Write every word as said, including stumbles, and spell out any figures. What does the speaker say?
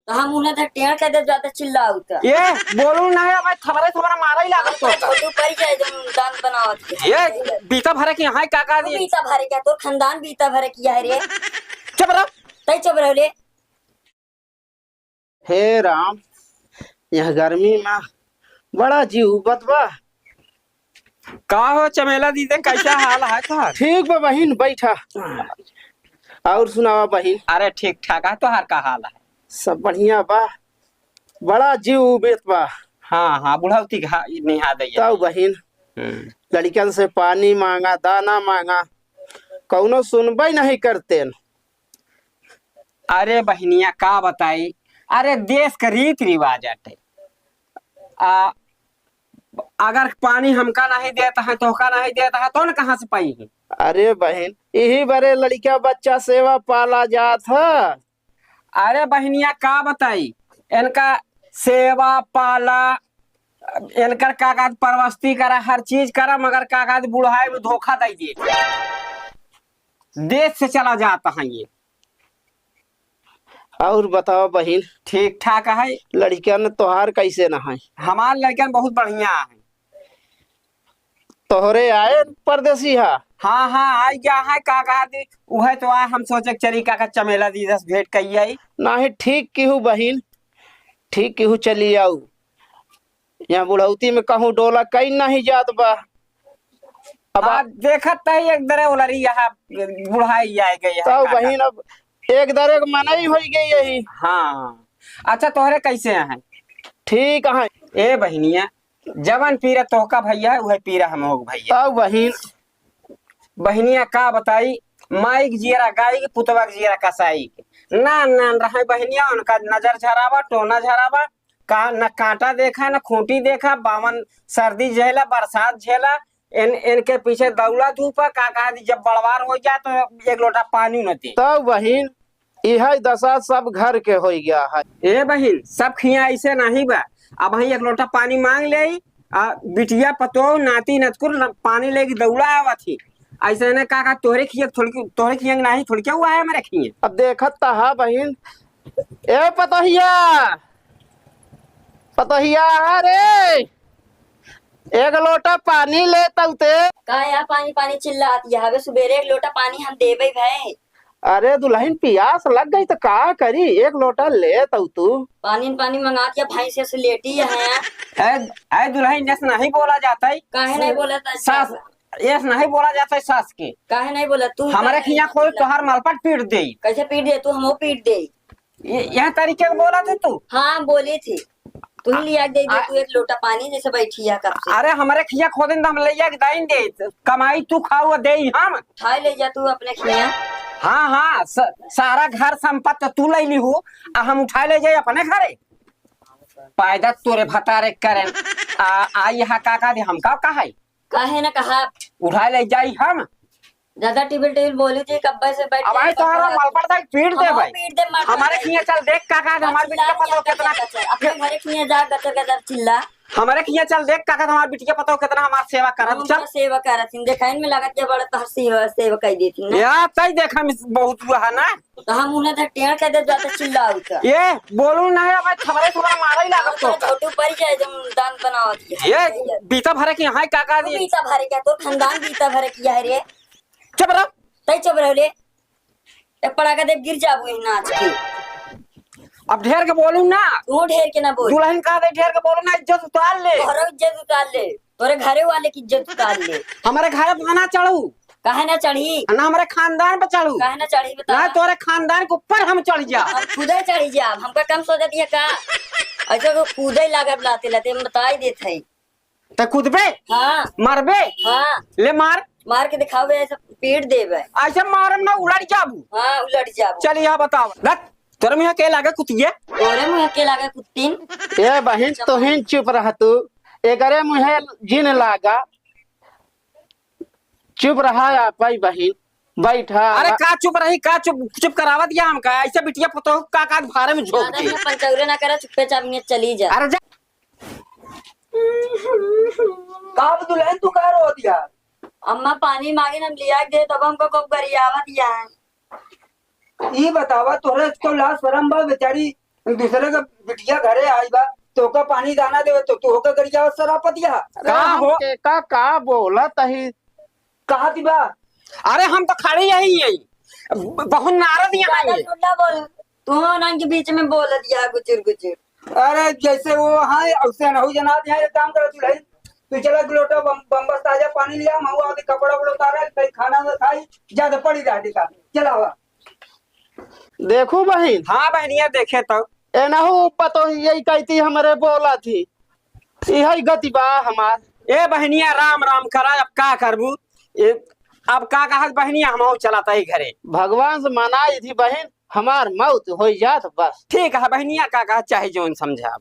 तो हम उन्हें धर टेढ़ कर दे, ज्यादा चिल्लाऊ तो। ये बोलू ना है, भाई, थमरे थमरा मारा ही लागत तो। तो छोटू पड़ जाए, जो दांत बनावत के। ये बीता भरे की यहाँ काका तू दी। बीता भरे क्या? तोर खानदान बीता भरे किया है रे। चुप रहो। तई चुप रहो रे। हे राम, यह गर्मी में बड़ा जीव उबत बा। का हो चमेला दीदी, कैसा हाल है तोहार? ठीक बा बहिन, बैठा। और सुनावा बहिन? अरे ठीक ठाक है, तोहार का हाल है? सब बढ़िया बा। बड़ा जीव उबत बा। हाँ, हाँ, बुढ़ौती के हा-, निहा दैया। तब बहिन, हम्म। लड़िकन से पानी मांगा, दाना मांगा, कौनो सुनबे नहीं करतेन। अरे बहिनिया, का बताई, अरे देश का रीति रिवाज आटे। आ, अगर पानी हमका नहीं देता है, तोहका नहीं देता है, तो न कहाँ से पाई है? अरे बहिन, यही बरे लड़िका बच्चा सेवा पाला जात है। अरे बहिनिया, का बताई, इनका सेवा पाला, इनकर का कहत परवस्ती करा, हर चीज करा, मगर का कहत बुढ़ाई में धोखा दे दिए, देश से चला जाता है ये। और बताओ बहिन। ठीक ठाक है। लड़िकन तोहार कैसे न है? हमार लड़िकन बहुत बढ़िया है। तोहरे आए परदेसी हा? हाँ, हाँ, आई गया है, का कहा दी, उहे तो आ, हम सोचे के चली का, का चमेला दीदी से भेंट कई आई। नाही, ठीक किहू बहिन, ठीक किहू, चली आऊ। यहाँ बुढ़ौती में कहूँ डोला कई नहीं जात बा। अब आ, आ- देखत तही एक दरे ओलरी यहाँ बुढ़ाई आए गई है, तब का बहिन, अब एक दरे के मनई होई गई यही। हाँ, अच्छा, तोहरे कैसे हैं? ठीक है। ए बहिनिया, जवन पीरा तोहका भैया है, उहे पीरा हमहू के भैया। तब बहिन। बहिनिया का बताई, माई के जियरा गाई के, पुतवा के जियरा कसाई के। नान नान रहे बहिनिया, उनका नजर झरावा, टोना झरावा, का न कांटा देखा, न खूंटी देखा, बावन सर्दी झेला, बरसात झेला, इन, इनके पीछे दौड़ा धूपा, का कहा दी, जब बड़वार हो जाए तो एक लोटा पानी न दे। तब बहिन, इहै दशा सब घर के होइ गया है। ए बहिन, सब खिया ऐसे नहीं बा। अब हम एक लोटा पानी मांग ले, आ बिटिया पतोह नाती नतकुर ल-, पानी लेके दौड़ा आवत ही। ऐसे ने का, का तोहरे खिया थोड़की, तोहरे खिया नहीं, थोड़के हुआ है हमारे खिया। अब देखत त हा बहिन, ए पतोहिया, पतोहिया, अरे एक लोटा पानी ले तौते। का या पानी पानी चिल्लात या? हवे सुबेरे एक लोटा पानी हम देबे भाई। अरे दुल्हन, पियास लग गई तो का करी, एक लोटा ले तौ तू। पानी न पानी मंगा दिया, भैंस से लेटी है। ए, ए दुल्हन, ऐसे नहीं बोला जाता है। काहे नहीं बोला था? सास, ऐसे नहीं बोला जाता है सास के। काहे नहीं बोला तू? हमारे खिया खोद तोहार मलपट पीट दे। कैसे पीट दे तू? हमो पीट दे। ये, यह तरीके से बोला थे तू? हाँ, बोली थी। तू ही लिया के दे दे आ- तू एक लोटा पानी, जैसे बैठी है कब से। अरे, हमारे खिया खोदिन तो हम ले जाके दाइन दे, कमाई तू खाऊ, दे हम। उठाए ले जा तू अपने खिया। हाँ, हाँ, स-, सारा घर संपत्ति तू ले ली हो, आ हम उठाए ले जाए अपने घरे। पैदा तोरे भतारे करें। आ, आ यहाँ का, का दे, हम का कहा है? काहे ना कहा? उठाए ले जाई हम। ज्यादा टिबिल टिबिल बोली थी, कब्बे से बैठ अब के आई तोहरा पकड़ा। मलबड़ तक पीट दे हम भाई। पीट दे, मर हमारे जाए। खिया चल देख का, का हमार बिटिया पतोह कितना गचर, अपने घरे खिया जा, गचर गचर चिल्ला। हमारे खिया चल देख का, का हमार बिटिया पतोह कितना हमार सेवा करत हम चल। सेवा करत थी, देखाइन में लागत के बड़ा तोहर सेवा, सेवा कर देती ना। या तई देख हम बहुत हुआ है ना। तो हम उन्हें धर टेढ़ कर दे, ज्यादा चिल्लाऊ तो। ये बोलू ना है, भाई, थमरे थमरा मारा ही लागत तो। छोटू पड़ जाए, जब दांत बनावत के। ये बीता भरे की यहाँ का, का तू दी? बीता भरे क्या? तोर खानदान बीता भरे किया है रे। चुप रह। तई चुप रह ले। एक पड़ाका देब, गिर जाबू यही नाच के। अब ढेर के बोलू ना। तू ढेर के ना बोल। दुल्हन कहा दे, ढेर के बोलू ना, इज्जत उतार ले। तोहरो इज्जत उतार ले, तोरे घरे वाले की इज्जत उतार ले। हमारे घरे पर ना चढ़ू। काहे ना चढ़ी? ना हमारे खानदान पर चढ़ू। काहे ना चढ़ी बता? ना तोरे खानदान के ऊपर हम चढ़ जा। हम खुदे चढ़ी जाब, हमका कम सोचत है का? ऐसे को कूदे लागब लाते लाते, हम बताई देत है। त कूदबे? हाँ। मारबे? हाँ। ले मार। मार के दिखावे, ऐसे पीट देबे। ऐसे मारम ना, उलट जाबू। हाँ, उलट जाबू। चल, यहाँ बताओ। रख। तोरे मुँह के लागे कुतिया? तोरे मुँह के लागे कुत्तीन? ए बहिन, तोहिन चुप रह तू। एकरे मुँहे जिन लागा। चुप रहा आपई बहिन। बैठा। अरे का चुप रही, का चुप, चुप करावत या हमका? ऐसे बिटिया पतोह का, का बारे में झोंक ज्यादा दे। ना पंचौरे ना करा, चुप्पे चाप नियत चली जा। अरे जा। का अब दुल्हन तू का रो दिया? अम्मा पानी मांगे हम लिया के दे, तब हमको खूब गरियावत या है। ई बतावा, तोहरे तो लाज शरम बा, बेचारी दूसरे के बिटिया घरे आई बा, तोका पानी दाना देवे तो तू होके गरियावत सरापतिया। अरे का हम हो? के का, का बोलत ही? कहा थी बा? अरे हम तो खड़े यही हैं, ब-, बहुत नारद यहाँ ज्यादा हैं। झूठ ना बोल, तू उनके बीच में बोल दिया गुचुर गुचुर। अरे जैसे वो हाँ, उसे नहीं जना दिया, एक काम करो तू भाई, तू चला एक लोटा बम-, बम्बस ताजा पानी लिया, हम आके कपड़ा उपड़ा उतारा, कहीं खाना ना खाई, ज्यादा पड़ी रह दिखा, चला हुआ। देखू बहिन। हाँ बहनिया, देखे तो। एनहू पतोहिया कहती हमरे बोला थी, इहई गति बा हमार। ए बहनिया, राम राम करा, अब का करबू? ए, अब का कहत बहनिया, हम चलत ही घरे। भगवान से मनाई थी बहिन, हमार मौत हो जात बस। ठीक है बहनिया, का कहत चाहे जौन समझा।